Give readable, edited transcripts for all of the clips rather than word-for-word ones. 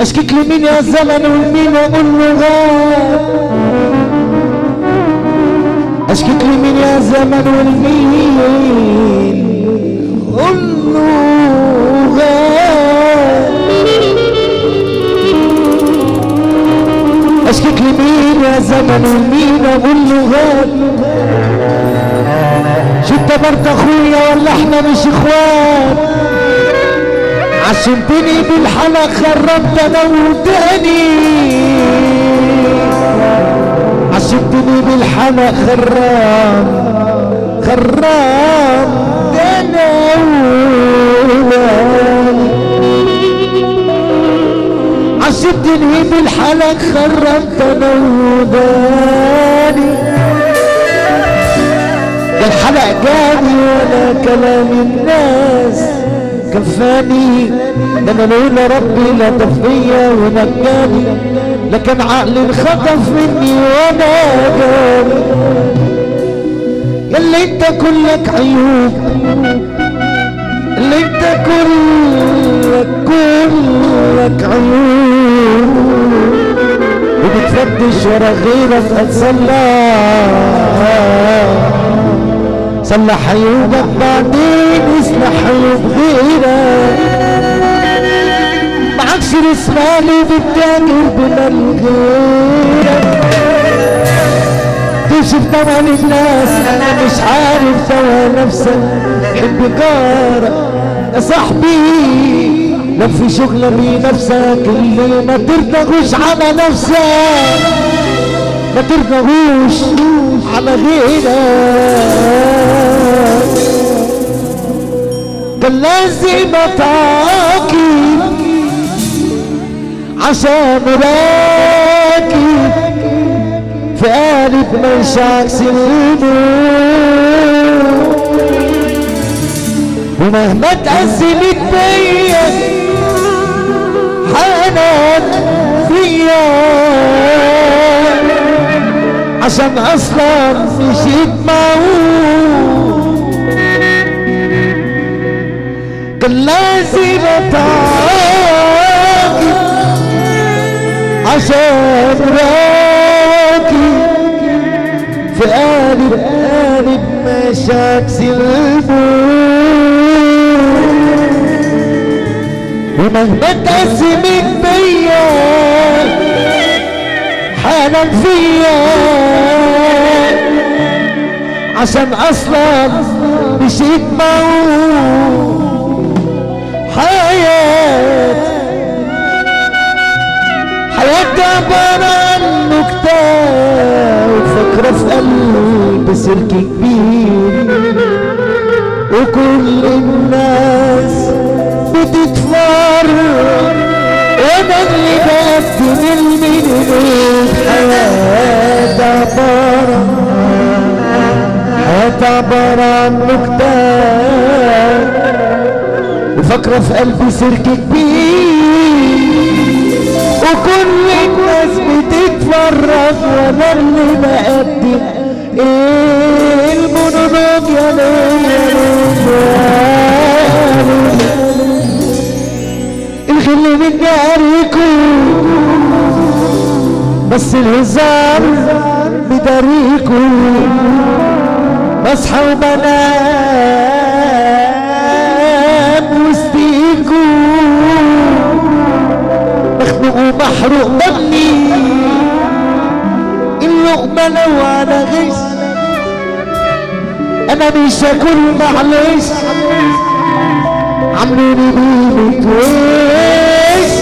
اشكيك لمين يا زمن ولمين اقول له غاب؟ اشكيك لمين يا زمن ولمين اقول له غاب؟ اشكيك لمين يا زمن ولمين اقول له غاب؟ شو انت برضه اخويا ولا احنا مش اخوات؟ عشمتني بالحلا خربت انا وداني، عشمتني بالحلا خرام خرام انا وداني، عشمتني بالحلا خربت انا وداني. ده الحلق جاني ولا كلام الناس كفاني، ده انا لولا ربي لطف فيا ونجاني، لكن عقلي انخطف مني وانا جاني. اللي انت كلك عيوب، اللي انت كلك كلك عيوب، وبتفتش ورا غيرك هتصلح، صلح عيوبك بعدين اصلح عيوب غيرك. معكش راس مال وبتتاجر بمال غيرك، تشوف دوا الناس انا مش عارف دوا نفسك. حب جارك يا صاحبي لو في شغلة بنفسك، اللي ما ترضاش على نفسك ما ترضاش على غيرك. كان لازم اتعاقب عشان راكب في قالب مش عكس الموت، ومهما اتأزمت بيا حنان فيا، عشان اصلا مشيت معه. كان لازم اتعاقب عشان راكب في قالب قالب مش عكس الموت، ومهما اتأزمت بيا حالا فيا، عشان اصلا مشيت معه. حياتي حياتي عبارة عن نكتة وفكرة في قلب سلك كبير، وكل الناس بتتفرج وانا اللي بقدم المنون. حياتي عبارة حياتي عبارة عن نكتة وفكرة في قلبي سيرك كبير، وكل الناس بتتفرج وانا اللي بقدم ايه المونولوج. يا ليل يا ليل يا ليل الغل من ناركم بس الهزار بداريكم، بصحى وبنام ولو على غش، انا مش هاكل معلش، عامليني بيه وش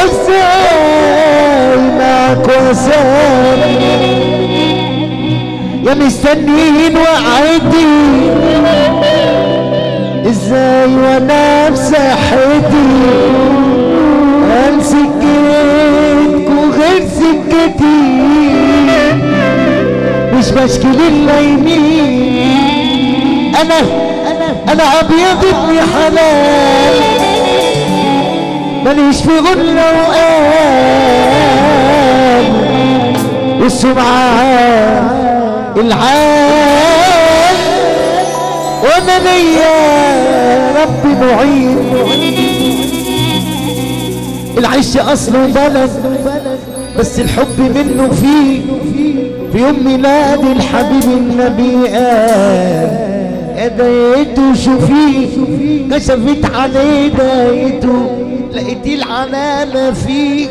ازاي معاك وسام يا مستنيين وعدي، ازاي وانا بصحتي امسكتكوا غير سكتي، مش بشكل اللايمين، انا ابيض ابن حلال، ماليش في غلة وقال، والسمعة العال، وانا ليا ربي معين. العيش اصله بلد بس الحب منه فيه، في يوم ميلاد الحبيب النبي قال اديته شوفيه، كشفت عليه دايته لقيت العلامة فيه،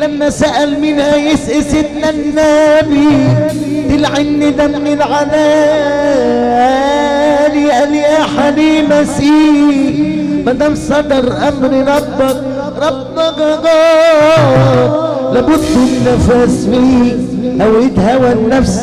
لما سأل مين هيسقي سيدنا النبي طلع ان ده من العلالي، قال يا حليمة سيب ما دام صدر امر ربك، ربك غاب لابد النفس فيه، هويت هوى النفس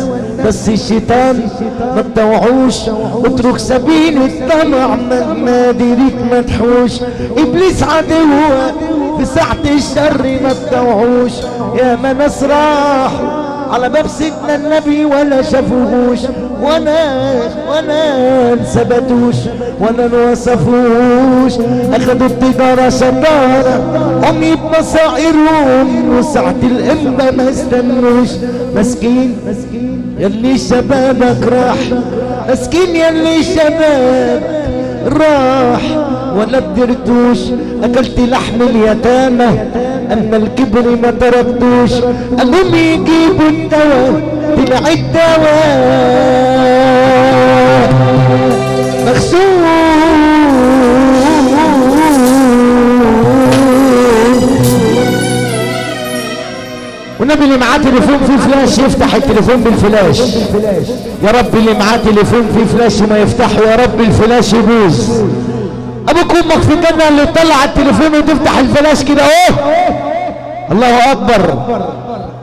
بس الشيطان ما تطوعوش، اترك سبيل الطمع مهما دريت ما تحوش، ابليس عدوك في ساعة الشر ما تطوعوش، يا ما ناس راحوا على باب سيدنا النبي ولا شافوهوش، ولا ثبتوش ولا انوصفوش، اخدوا التجارة شطارة عمي بمصائرهم، وساعة القمة ما استنوش، مسكين يلي شبابك راح، مسكين يلي شبابك راح ولا قدرتوش، اكلت لحم اليتامى اما الكبر ما تركتوش، قالوا يجيبوا الدواء طلع الدواء مغسول. والنبي اللي معاه تليفون فيه فلاش يفتح التليفون بالفلاش، يا رب اللي معاه تليفون فيه فلاش وما يفتحه يا رب الفلاش يبوظ. ابوك وامك في الجنة اللي تطلع التليفون وتفتح الفلاش كده اهو. الله اكبر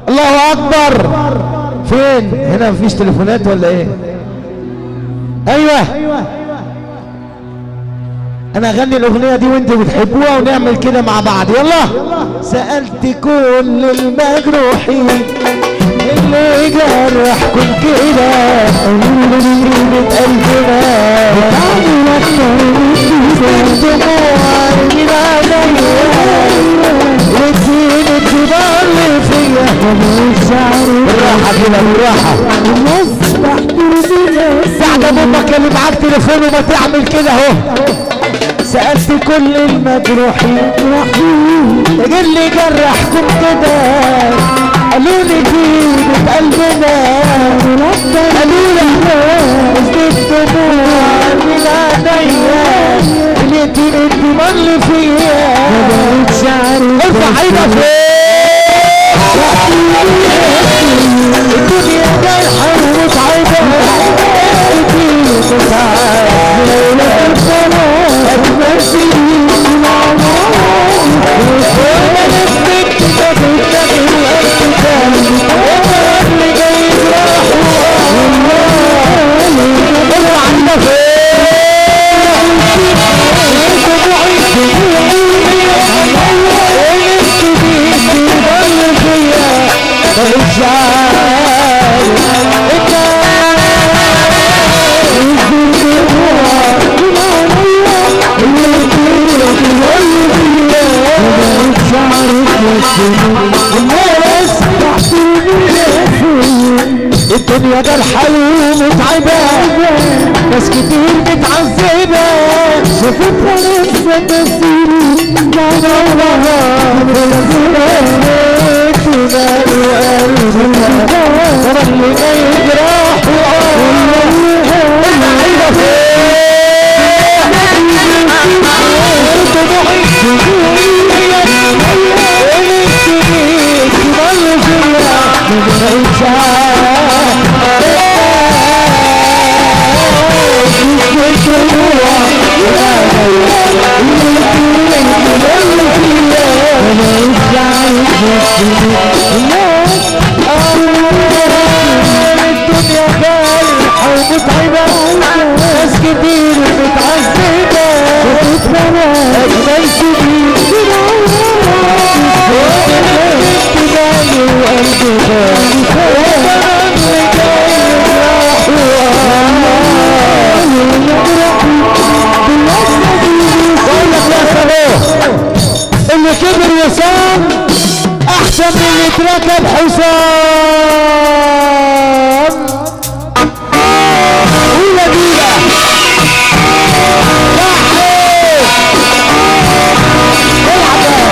الله اكبر. فين هنا مفيش تليفونات ولا ايه؟ ايوه انا اغني الاغنية دي وانتوا بتحبوها ونعمل كده مع بعض، يلا. سالت كل المجروحين اللي جرحكم كده، قولوا لي قلبنا الدموع من عينيا واديني تضل فيا، بالراحة كده بالراحة. ساعد امك اللي معاك تليفون وما تعمل كده اهو. سألت كل المجروحين اللي جرحكم كده، قالوا لي طيبة قلبنا، قالوا لي ازدت دموع من عينيا لقيتيني تضل فيا، ارفع ايدك فوق. الدنيا جرحة ومتعبة الدنيا جرحة ومتعبة، ناس كتير متعذبة، شافتها لسه تسير ترى اللي جاي جراح وقال. اجمل سنين وقلبي وقلبي اللي كبر وسام احسن من اللي اتركب حسام. قول يا بينا العب يا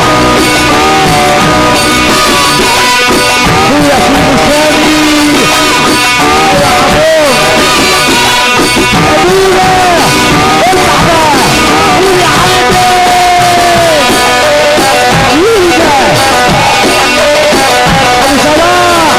سيدي سامي يا حبيب ابونا العب قول يا عادل ابو صلاح.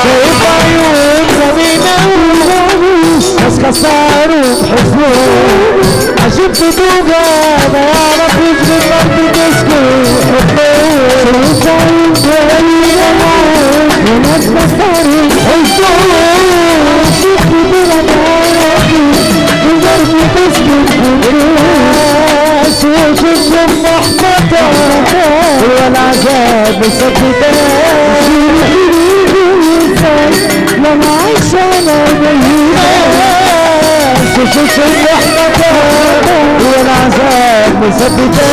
شايف عيون زمينة ناس خسروا بحبهم عشان تدوجة ما يعرفوش بالارض تسكن حبهم. شايف عيون زمينة وناس خسروا بحبهم عشان تدوجة ما يعرفوش بالارض تسكن حبهم. وشوشهم محبطة والعذاب مسكتة لما عايش انا ميتة. شوشوش محبطة والعذاب مثبتة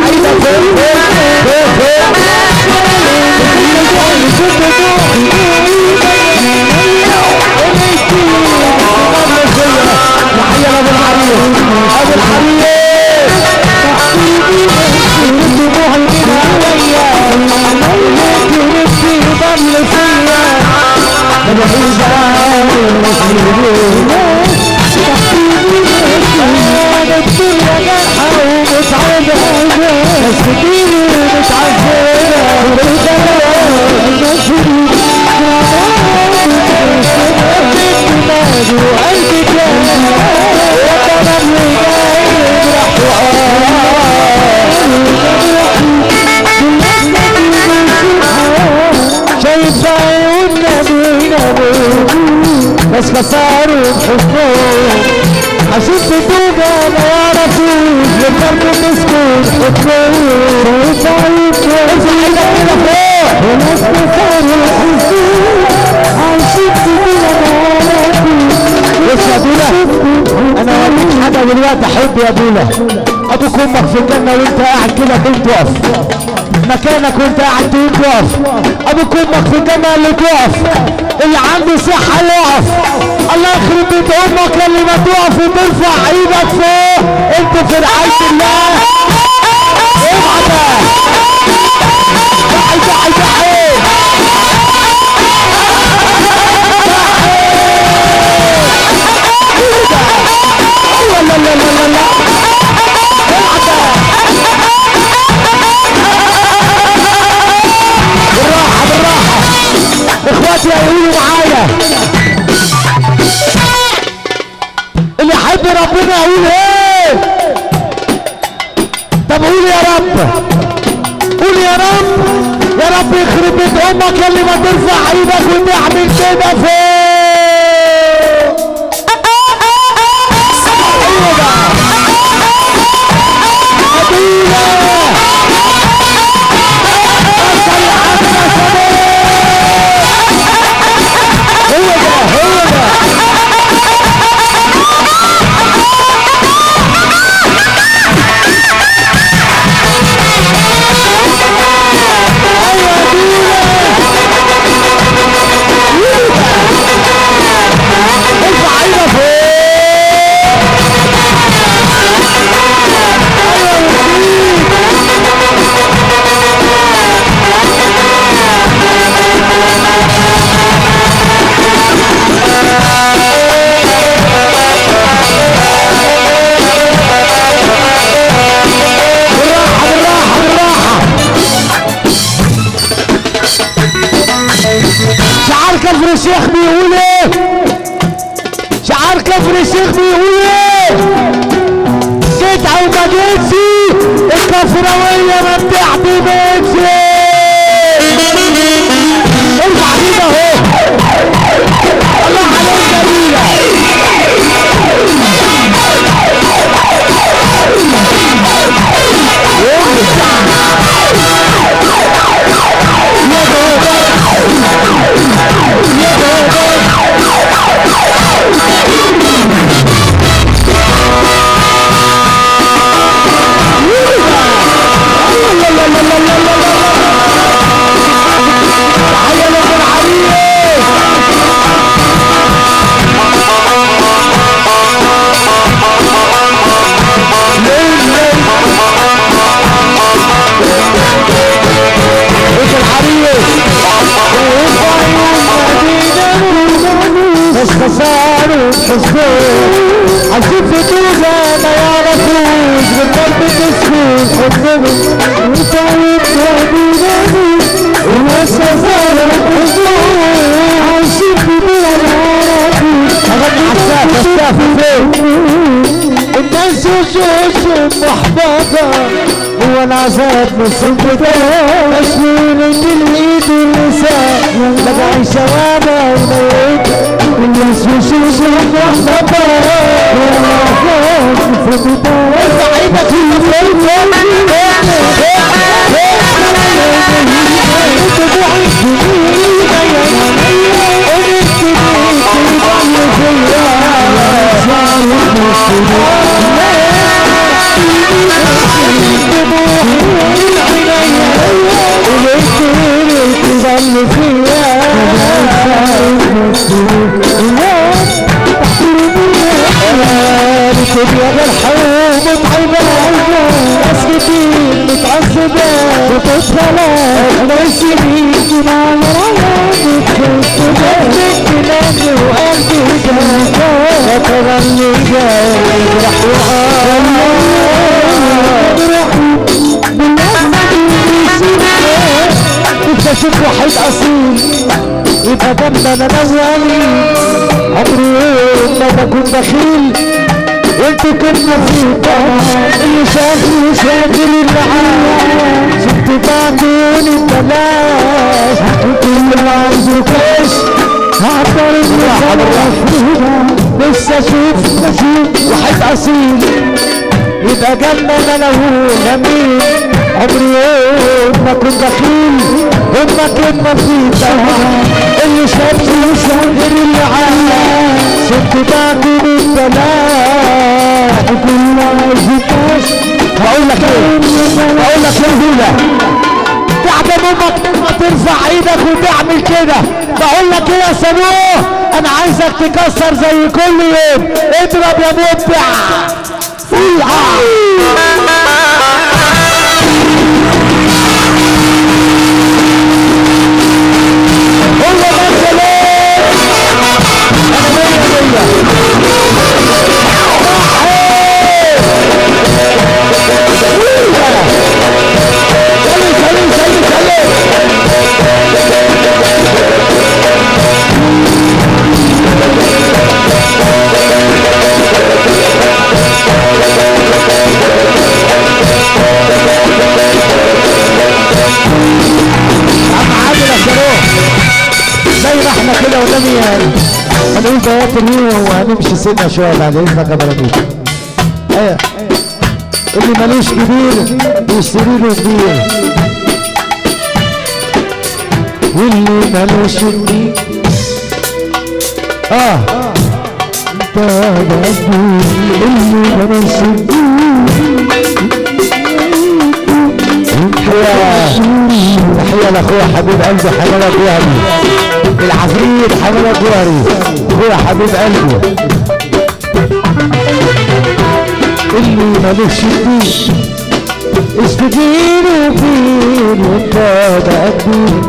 عايزة فوق فوق فوق. تحية لأبو الحريق أبو الحريق دموعي من عليا نفسي ضل فيا ملهوش انا الدنيا جرحة ومتعبة ناس كتير متعذبة وقلبي كان وطني جاي يجرح شايف عيون نبينا ناس خسروا بحبهم عشان تدوجة ما يعرفوش للفرد مسكون حبهم. شايف عيون وناس خسروا بحبهم عشان تدوجة ما يعرفوش. بص يا دولا انا هوريك حاجة دلوقتي. احب يا دولا ابوك وامك في الجنة وانت قاعد كده تقوم تقف مكانك وانت قاعد تقوم تقف. ابوك وامك في الجنة اللي تقف، اللي عنده صحة يقف. الله يخرب بيت امك اللي ما تقف وترفع ايدك فوق. انت في رعاية الله. ابعد بقى دحي دحي دحي. لا لا لا لا لا العب بقى بالراحة بالراحة. اخواتي هيقولوا معايا اللي يحب ربنا يقول ايه؟ طب قول يا رب، قول يا رب، يا رب يخرب بيت امك اللي ما ترفع ايدك وتعمل كده فوق. ايوه بقى نبيلة هو ده هو ده. ايوه دينا ارفع ايدك فوق. ايوه بالراحة بالراحة بالراحة. شعار كفر الشيخ بيقول ايه؟ شعار كفر الشيخ بيقول ايه؟ بتعتمدش، الكفراوية ما بتعتمدش. ارفع ايدك اهو، الله عليك جميلة. يا بابا بس خسارة حزنون عايشين في دوزة ما يعرفوش بالضرب تسكن حضنهم وطيب يا وناس خسارة حزنون عايشين في دوزة ما يعرفوش. أغني عالسقف السقف فين؟ الناس وشوشهم محبطة، هو العذاب نص البداية، مشغول بالايد واللسان، لا بعيش وانا وميت. الناس وشوشهم محبطة، هو العذاب نص البداية. ارفع ايدك اشوف واحد اصيل يبقى جنب انا نوالي، عمري ما بكون بخيل وانتوا كنا في اللي شاغل شاغل اللي عايز انتوا بعتوني ببلاش، انتوا اللي عايزوكوش هعترض نفسي اشوف واحد اصيل يبقى جنب انا وجميل، عمري ما كنت بخيل هما كلمة في اللي شافني غير اللي عايز انتوا بعتوني ببلاش كل عايزوكوش. هقول لك ايه؟ هقول لك يا زولا تعبان امك ما ترفع ايدك وتعمل كده. بقول لك ايه يا صاروخ، انا عايزك تكسر زي كل يوم. اضرب يا مبدع. هو ده الكلام. انا مية مية. سلم سلم سلم سلم. عم عادل يا صاروخ زي ما احنا كده والنبي هنقول بيات ليه وهنمشي سنة شوية بعد اذنك يا بلدي. ايوه اللي مالوش كبير بيشتري له كبير، واللي مالوش كبير انت بقدر اللي مالوش كبير. تحية لاخويا حبيب قلبي حمادة جوهري العفريت، حمادة جوهري اخويا حبيب قلبي اللي مالوش كبير اشتريله كبير وانت بقى كبير.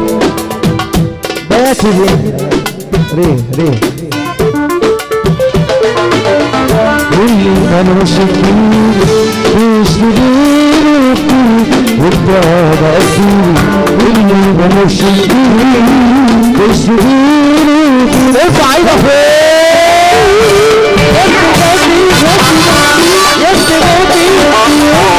بياتي ليه ريه ريه واللي مالوش كبير اشتريله كبير وانت بقى كبير، واللي مالوش كبير اشتريله كبير. ارفع ايدك فوق. يا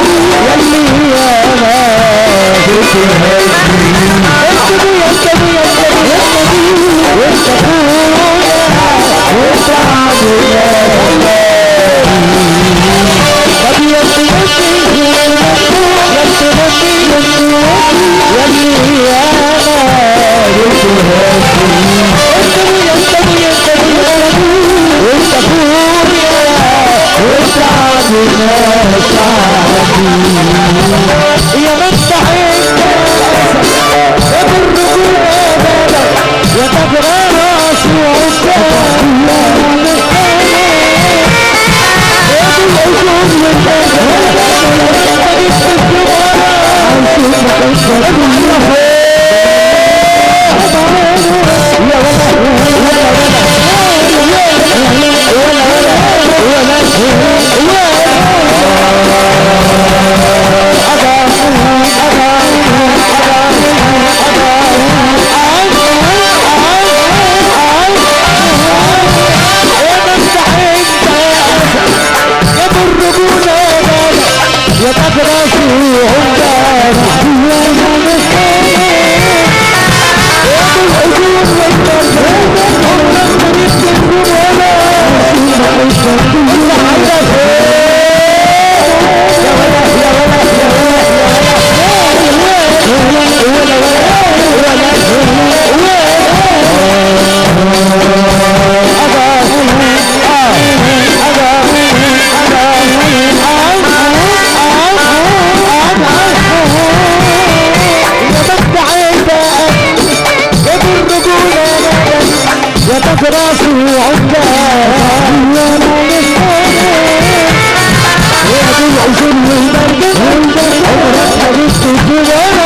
شعبي يا مفتاح يا بالرجولة يا تاج راسي وعقاب يا بالعزوم يا تاج راسي وعقاب يا بالعزوم يا تاج راسي وعقاب يا بالعزوم والبرد عمرك حبيبتي الجبال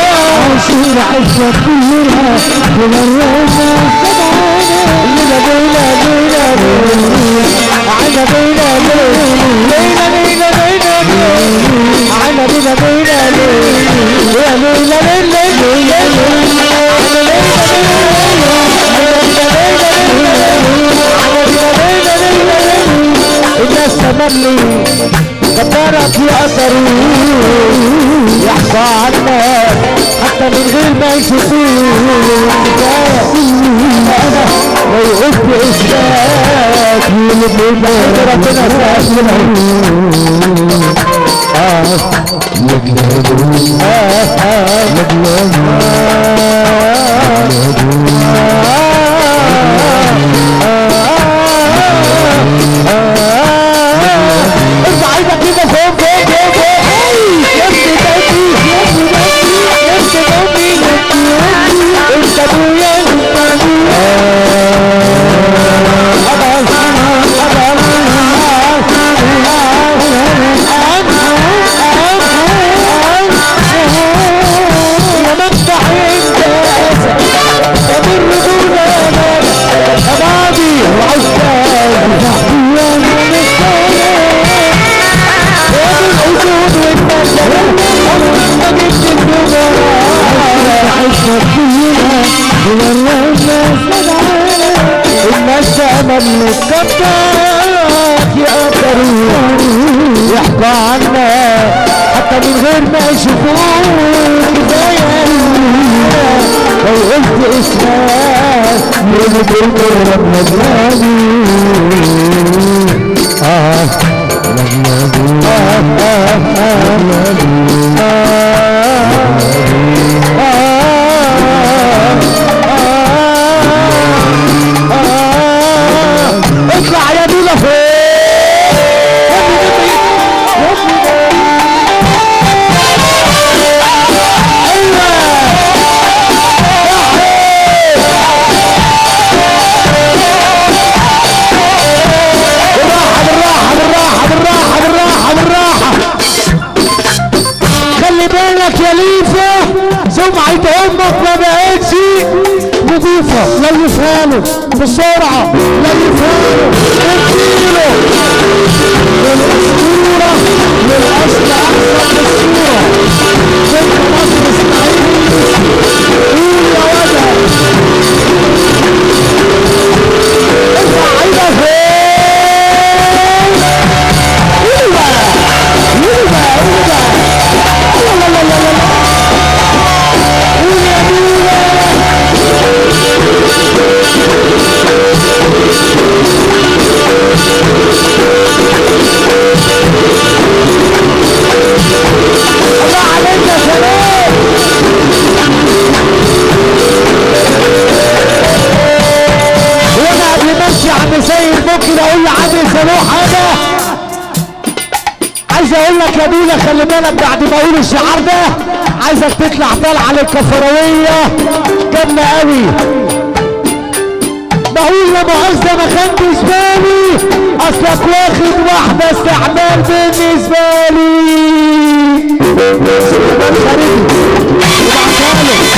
عايشين عشرة كلها بمرنا ليلى ليلى ليلى عنا ليلى ليلى ليلى ليلى عنا ليلى ليلى يا ليلى ليلى ليلى الناس تملي كبرت يقدروا يحكوا عنا حتى من غير ما يشوفوك انا لو قلت اسمك ربنا ارفع ايدك كده فوق فوق فوق فوق يا ابني يا ابني يا ابني انت ابويا انت يا مفتاح انت يا بالرجولة يا بابي وعشتاق يا بالعزوم والنشر عمرك ما جبت الناس أمل كبرك يقدروا يحكوا عنا حتى من غير ما يشوفوك كفاية لو قلت اسمك اطلع يا بيلا فوق بالراحة بالراحة بالراحة بالراحة بالراحة بالراحة. خلي بالك يا ليفا، سمعة امك ما بقتش نضيفة. ليفها له بسرعة، ليفها له، اديله للأسطورة، للأصل أحسن من الصورة. بنت مصر اسماعيل، قول يا ولد، ارفع ايدك فوق. ايوه ايوه ايوه، لا لا لا لا، قول يا بيلا. عايز اقول لك يا بيلا خلي بالك، بعد ما اقول الشعار ده عايزك تطلع طالعه للكفراويه جامدة قوي. بقول لا مؤاخذة ما خدتش بالي، اصلك واخد واحدة استعمال بالنسبة لي. سليمان خارجي وبعتها له.